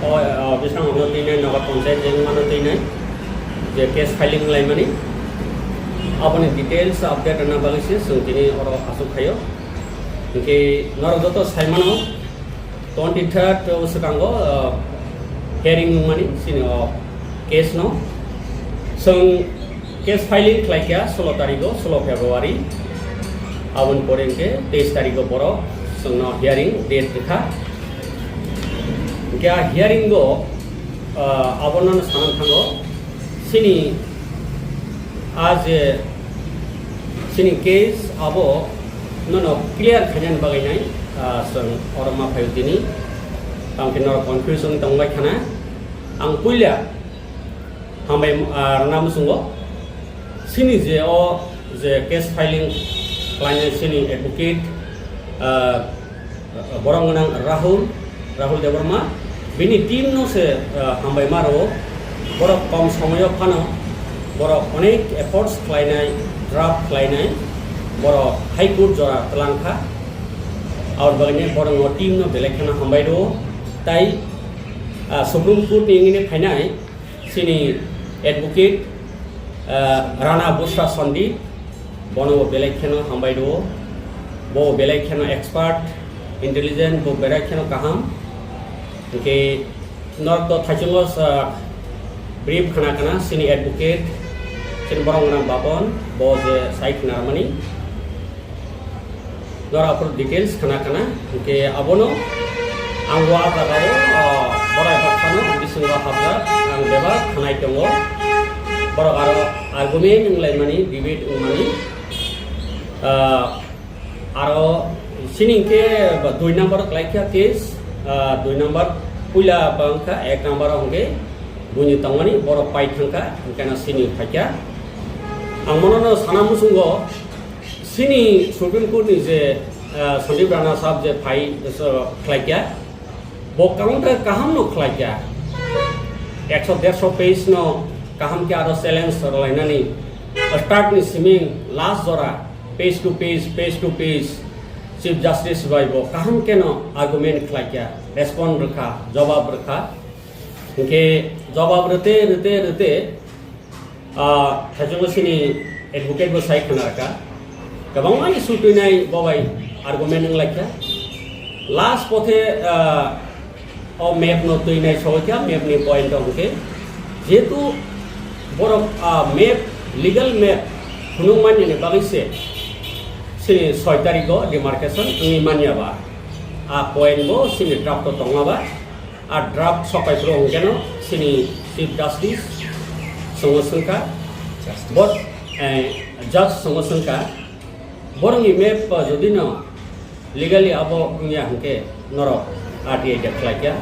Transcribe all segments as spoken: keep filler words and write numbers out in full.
O, o, bwskango no twi nai, Nagar Panchayat jeng mano twi nai, je case filing laimani, aboni details update rwna bagwi se chwng tini oro aswk khaio. Hinkhe norok joto sai mano, twenty third o swkango, o, hearing wngmani chini o case no. Chwng case filing khlaikha solo tarikgo, solo February. Aboni pore hinkhe teis tarikgo borok chwngno hearing date rwkha. Hinkhe a hearing o, ah, abono sana thango, chini a je chini case abo nono clear khainani bagwi nai, ah, chwng oro ma phaio tini. Tamo khe norok confuse wngwi tongbai khana. Ang puila hambai, ah, rwna muchungo. Chini je o je case filing khlainai chini advocate, ah, borok gwnang Rahul, Rahul Debbarma, bini team no se, ah, hambai ma rwo. Borok kom somoyo phano borok onek efforts khlainai, draft khlainai, borok High Court jora twlang kha. Aboni bagwi borok no team no belai kheno hambai rwo. Tai, ah, Supreme Court ni wngwi phainai chini advocate, ah, Rana Busra Sandip, bono bo belai kheno hambai rwo. Bo belai kheno expert, intelligent, bo belai kheno kaham. Hinkhe norok to thaichungo sa brief khana khana chini advocate, chini borok gwnang Babon, bo je sai khna rwmani. Norok aphuru details khana khana, hinkhe abono ang bo ah jagao, ah, borai baksano bisingo hapjak, ang bebak khanai tongo. Borok aro argument wnglaimani, debate wngmani. Ah, aro chini hinkhe dui number khlaikha case, ah, dui number, puila bangkha ek number o hinkhe buini tongmani borok pai thangkha, hinkhe no chini phaikha. Ang mono no sana muchungo, chini Supreme Court ni je, ah, Sandeep Rana sahab je phai, so, khlaikha, bo counter kaham no khlaikha. Ekso derso page no kaham khe aro challenge rwlainani start ni simi last jora page to page, page to page Chief Justice bai bo kaham khe no argument khlaikha, respond rwkha, jawab rwkha. Hinkhe jawab rwte, rwte, rwte, ah, thaichungo chini advocate bo sai khna rwkha. Kwbangma issue twinai bo bai argument wnglaikha. Last pothe, ah, o map no twinai sogwi kha, map ni point o hinkhe. Jehetu borok, ah, map, legal map phunuk manya ni bagwi se chini soi tarikh o demarcation wngwi manya ba. A point bo chini draft o tongma ba. A draft sopai phuru hwnkhe no chini Chief Justice chwngno swngkha, Justice. Bot, eh, Judge chwngno swngkha, borokni map, uh, jodi no legally abo wngya hwnkhe norok R T I de khlaikha,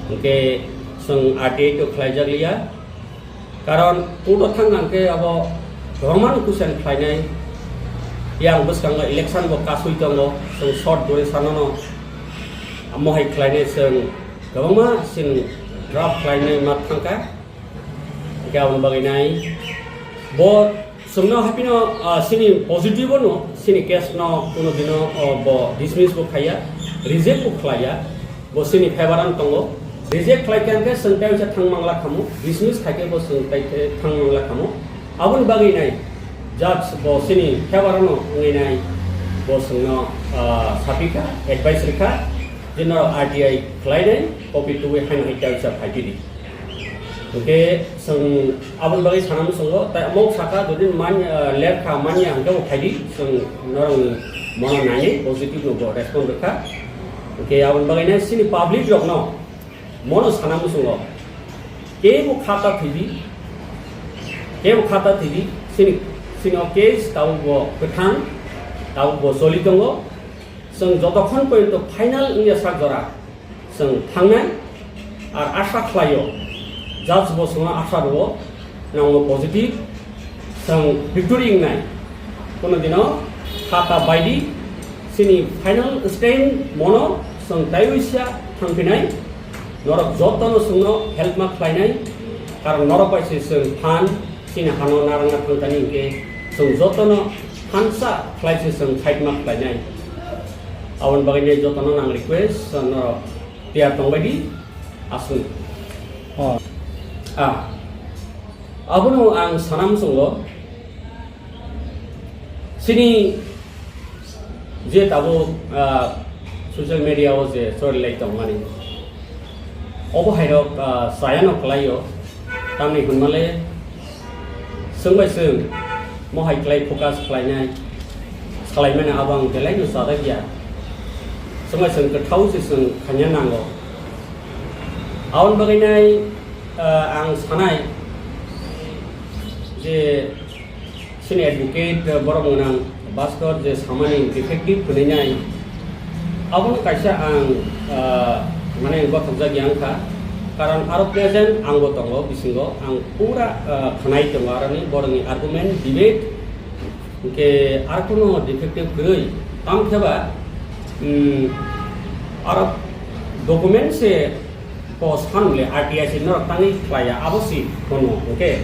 hwnkhe chwng R T I to khlaijak liya. Karon court o thangna hwnkhe abo kwbangma no question khlainai. Yang bwskango election bo kasui tongo, chwng short duration no mohai khlainai, chwng kwbangma chwng draft khlainai ma thangkha. Hwnkhe aboni bagwi nai bo chwngno haphino, ah, chini positive no, chini case no kuno dino, oh, bo dismiss bo khaiya, reject bo khlaiya. Bo chini favour ano tongo. Reject khlai khe hwnkhe chwng tei uaisa thang mangla khamu, dismiss khai khe bo chwng tei khe thang mangla khamu. Aboni bagwi nai judge bo chini favour ano wngwi nai bo chwngno, ah, sapikha, advice rikha, je norok R T I khlai nai, copy tubui haino hai tei uaisa phai phidi. Hwnkhe chwng aboni bagwi sana muchungo, tai omo saka jodi man, ah, ler kha manya hwnkhe bo phaidi, chwng norokni mono nainai, positive no bo respond rwkha. Hwnkhe aboni bagwi nai chini public rokno mono sana muchungo, kebo khata thwidi, kebo khata thwidi, chini, chini o case tabuk bo kwthang, tabuk bo choli tongo. Chwng jotokhon porjonto final wngya sak jora chwng thangnai, ar asha khlaio, judge bo chwngno asha rwo, nangno positive, chwng victory wngnai. Kono dino khata baidi chini final stand mono chwng taiwi sia thangphinai, norok jotono chwngno help ma khlainai, karon norok bai se chwng phan chini hano narwkna thangthani hinkhe chwng jotono thansa khlai se chwng fight ma khlainai. Aboni bagwi nai jotono nang request, norok tiyar tongbaidi. Aswk. Oh. Ah. Abono ang sana muchungo. Chini je tabuk, ah, social media o je chorilai tongmani. Obo hairok, ah, chayano khlaio. Tamni hwnmale chwng bai chwng mohai khlai focus khlainai, salaimani abo ang belai no chajak ya. Chwng bai chwng kwthao se chwng khaina nango. Aboni bagwi nai, ah, ang sanai je chini advocate, ah, borok gwnang Bhaskar je samani defective hwnwi nai, abono kaisa ang, ah, mane gothokjak ya wngkha. Karon aro present angbo tongo bisingo, ang pura, ah, khanai tongo aroni borokni argument, debate, hwnkhe aro kono defective kwrwi. Tamo khe ba, mm, aro document se post phan le R T I se norok tangwi khlaiya, abo si kono, hwnkhe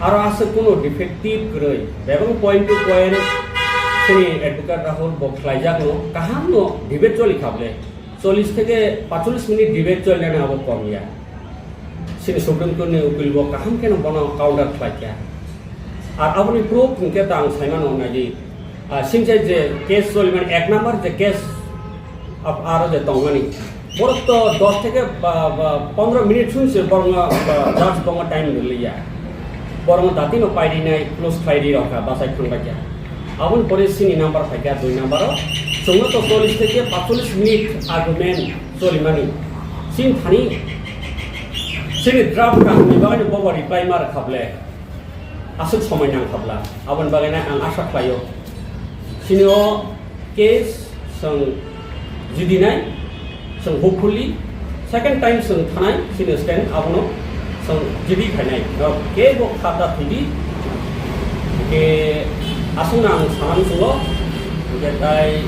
aro aswk kono defective kwrwi, bebak point to point chini advocate Rahul bo khlaijakno, kahamno debate choli kha bole, chollish theke paincholish minute debate cholinani abo kom ya. Chini Supreme Court ni ukil bo kaham kheno bono counter khlaikha. Ar aboni proof hwnkhe ta ang saimano naidi. Ah, singcha je case cholimani ek number je case ap-, aro je tongmani. Borok to dos theke ba, ba, pondro minute sung se borokno, ba, judge borokno time rwliya. Borokno datino paidinai close khlaidi rokha, bachai thangbaikha. Aboni pore chini number phaikha dui number o. Chwngno to chollish theke paincholish minute argument cholimani. Chini thani, chini draft kaham ni bagwi bobo reply ma rwkha ble. Aswk somoi nang kha bla. Aboni bagwi nai ang asha khlaio. Chini o case chwng jidi nai, chwng hopefully second time chwng thanai chini stand abono chwng jidi khainai. Norok kebo khata thwidi. Hwnkhe aswkno ang sana muchungo. Hwnkhe tai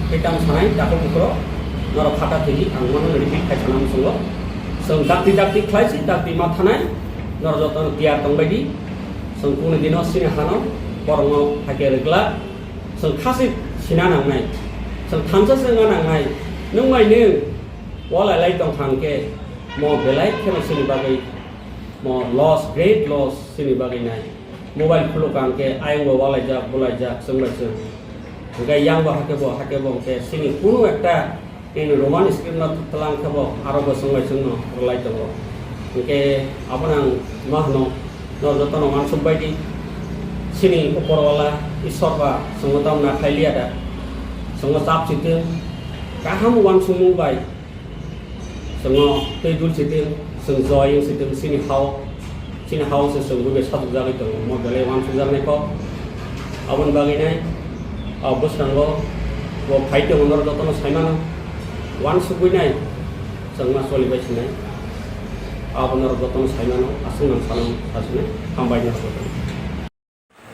tei tamo sanai takhuk bukhurok norok khata thwidi ang mano repeat khai sana muchungo. Chwng dakti dakti khlai si dakti ma thanai. Norok jotono tiyar tongbaidi. Chwng kunu dino sini hano borokno hakhe rwgwlak. Chwng khasi sina nangnai. Chwng thansa se wngna nangnai. Nwng bai nwng walai lai tong thang khe mo belai kheno sini bagwi mo loss, great loss sini bagwi nai. Mobile khuluk ang khe ayang bo walaijak, bulaijak, chwng bai chwng. Hwnkhe yang bo hakhe bo, hakhe bo hwnkhe sini kunu ekta Chini Roman script no twlang khe bo aro bo chwng bai chwng no rwlai tongo. Hwnkhe abono ang ma hwno, norok jotono uansuk bai di. Chini Upor wala Ishwar ba chwngno tamo na khlai liya da. Chwngno chap si twng. Kaham uansukmung bai chwngno twi dul si twng, chwng joy wng si twng chini hao. Chini hao se chwng buibai sajwk jagwi tongo, omo belai uansukjaknai kok. Aboni bagwi nai, ah, bwskango bo phai tongo, norok jotono sai mano. Uansukgwi nai, chwng ma cholibai sinai. Abo norok jotono sai mano, aswk nang sano sasinai, hambai norok jotono.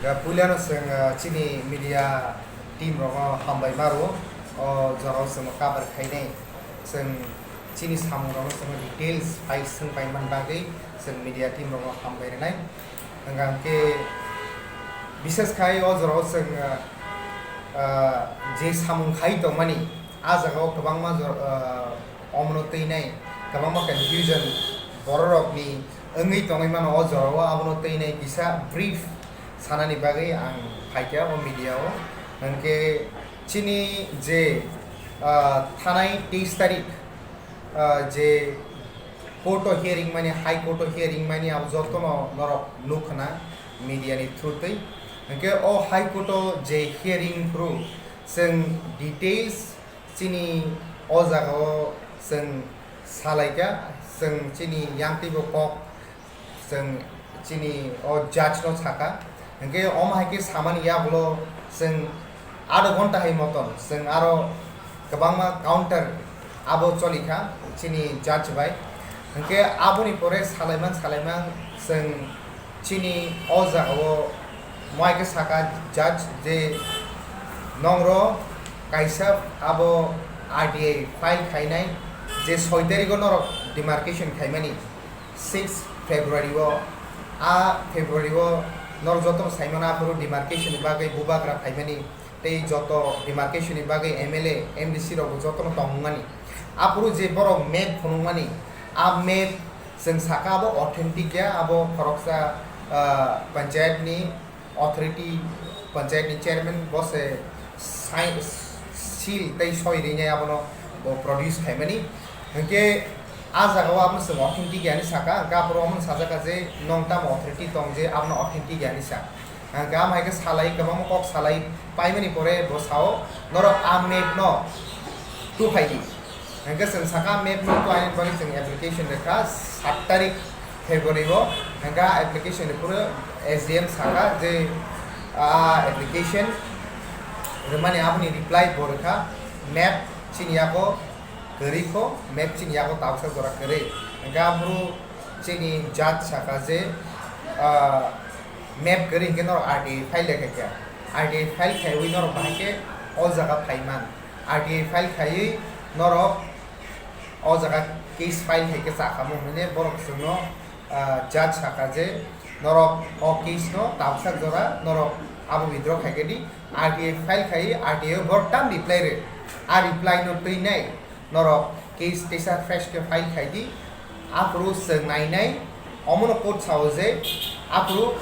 Ga puilano chwng, ah, chini media team rokno hambai maro, o jorao chwngno cover khainai. Chwng chini samungrokno chwngno details bai swng paimani bagwi chwng media team rokno hambai rwnai. Hwnkha hwnkhe, bises khai o jorao chwng, ah, ah, je samung khai tongmani, a jagao kwbangma jor-, ah, omono twinai, kwbangma confusion bororokni wngwi tongwi mano o jorao, abono twinai kisa brief sanani bagwi ang phaikha o media o. Hwnkhe chini je, ah, thanai teis tarik, ah, je court o hearing mani, High Court o hearing mani, abo jotono norok nukhna media ni through twi. Hwnkhe o High Court o je hearing phuru chwng details chini o jaga o chwng salaikha, chwng chini yang twibo kok chwng chini o judge no sakha. Hwnkhe omo hai khe samani yagulo chwng adho ghonta hai moton chwng aro kwbangma counter abo cholikha chini judge bai. Hwnkhe aboni pore salaiman salaiman chwng chini o jaga o mai khe sakha judge je nongro kaisa abo R T I file khainai je soi tarikh o norok demarcation khaimani. Six February o, a February o norok jotono saimano aphuru demarcation ni bagwi bubagra phaimani tei joto demarcation ni bagwi M L A, M D C rok bo jotono tongmani. Aphuru je borok map phunukmani, A map chwng saka abo authentic ya, abo khoroksa, ah, panchayat ni authority, panchayat ni chairman bo se sign, seal tei soi rinai abono bo produce khaimani. Hinkhe a jaga o abono chwng authentic ya hinwi saka, hinkhe aphuru omono sajak kha je nong tamo authority tong je abono authentic ya hinwi sa. Hinkhe amo hai khe salai, kwbangma kok salai paimani pore bo sao, "Norok a map no tuphai di." Hinkhe chwng saka map no tuhaini bagwi chwng application rwkha sat tarik February o. Hinkhe a application rwphuru S D M saka je a application rwmani aboni reply bo rwkha, "Map chini yago kwrwi kho, map chini yago tabuksa jora kwrwi." Hinkhe aphuru chini judge saka je, ah, map kwrwi hinkhe norok R T I file de khaikha. R T I file khaiwi norok bahai khe o jaga phaiman. R T I file khaiwi norok o jaga case file khaikhe chakhamu hinwi borok chwngno, ah, judge saka je norok o case no tabuksa jora norok abo withdraw khaikhe di. R T I file khai, R T I o borok tam reply rw. A reply no twi nai. Norok case teisa fresh khe file khai di, aphuru chwng nainai, omono court sao je, aphuru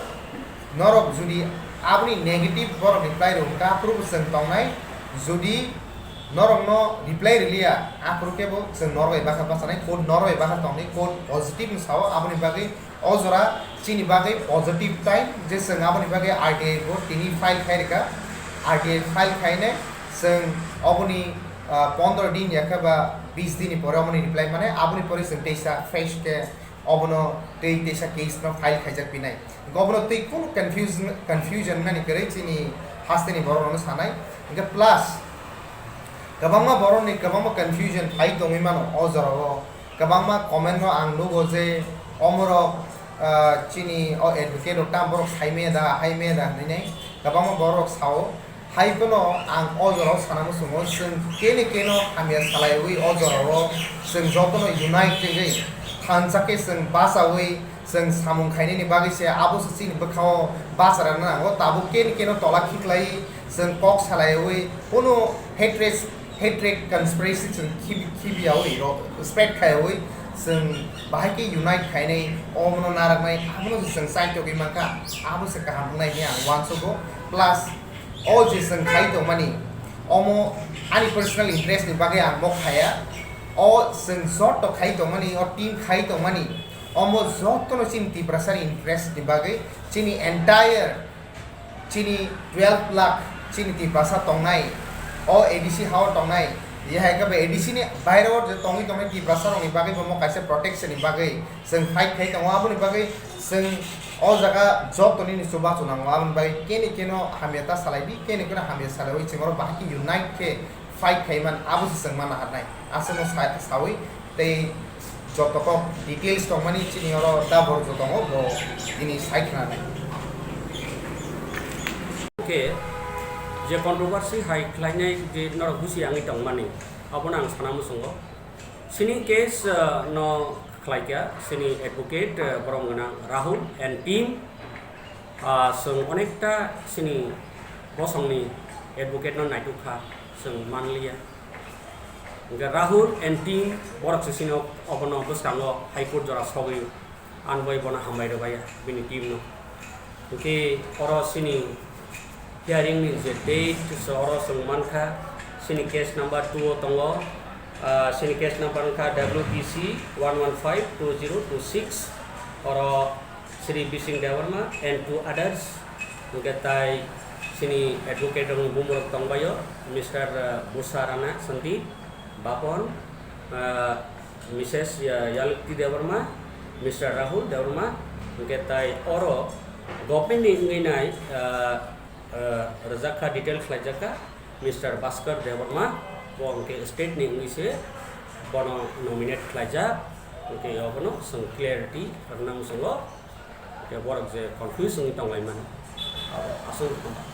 norok jodi aboni negative borok reply rw hwnkha, aphuru bo chwng tongnai, jodi norokno reply rwliya, aphuru khe bo chwng norok bai bakha bachanai, court norok bai bakha tongnai, court positive no sao, aboni bagwi o jora chini bagwi positive time je chwng aboni bagwi R T I bo tini file khai rwkha, R T I file khainai chwng oboni ah, pondro din ya khe ba bis din ni pore omo ni reply mane, aboni pore chwng teisa fresh khe obono tei teisa case no file khaijak pinai. Obono tei kunu confusion, confusion mani kwrwi chini haste ni borok rok no sanai. Hinkhe plus kwbangma borok ni kwbangma confusion phai tongwi mano o jora o. Kwbangma comment no ang nugo je omorok, ah, chini o advocate rok tam borok sai maya da, hai maya da hinwi nai kwbangma borok rok sao. Hai phano ang o jorao sana muchungo, chwng kene keno hamya salaiwi o jorao chwng jotono unite wngwi thansa khe chwng bachawi chwng samung khainani bagwi se abo se chini bwkhao bacharana nango. Tabuk kene keno tola khiklai chwng kok salaiwi kuno hatred, hatred conspiracy chwng khibi, khibiyawi rok spread khaiwi chwng bahai khe unite khainai, omono naraknai, abono se chwng chaitogwi mankha, abo se kaham wngnai hinwi ang uansugo. Plus, o je chwng khai tongmani, omo ani personal interest ni bagwi ang bo khaya. O chwng joto khai tongmani, o team khai tongmani, omo jotono chini Tiprasa ni interest ni bagwi, chini entire, chini twelve lakh chini Tiprasa tongnai, o A D C hao tongnai, ye hai khe bo A D C ni baire o je tongwi tongnai Tiprasa rokni bagwi bo omo kaisa protection ni bagwi chwng fight khai tongo, aboni bagwi chwng o jaga joto nini chubachu nango, aboni bagwi kene keno hamya ta salai di, kene keno hamya salaiwi chwng oro bahai khe unite khe fight khai man, abo se chwng ma naharnai. Aswkno sa-, sawi tei joto kok details tongmani chini oro da borok joto tongo, bo tini sai khna nai. Khe je controversy hai khlainai je norok busi yangwi tongmani, abono ang sana muchungo. Chini case, ah, no khlaikha chini advocate, ah, borom gwnang Rahul and team. Ah, chwng onekta chini bosongni advocate no naitukha, chwng manliya. Hwnkhe Rahul and team borok se chini obono bwskango High Court jora sogwi. Ang bai bono hambai rwbaiya bini team no. Hwnkhe oro chini hearing ni je date se oro chwng mankha, chini case number two o tongo, ah, chini case number wngkha W P C one one five two zero two six, oro Shri Bising Debbarma and two others, hwnkhe tai chini advocate rokni bumung rok tongbaio, Mister Busa Rana Sandeep, Bapon, ah, Missus Ya-, Yalukti Debbarma, Mister Rahul Debbarma, hwnkhe tai oro government ni wngwi nai, ah, ah, rwjakha, detail khlaijakha Mister Bhaskar Debbarma, bo hwnkhe state ni wngwi se bono nominate khlaijak, hwnkhe obono chwng clarity rwna muchungo, hwnkhe borok je confuse wngwi tonglaimani, abo aswk.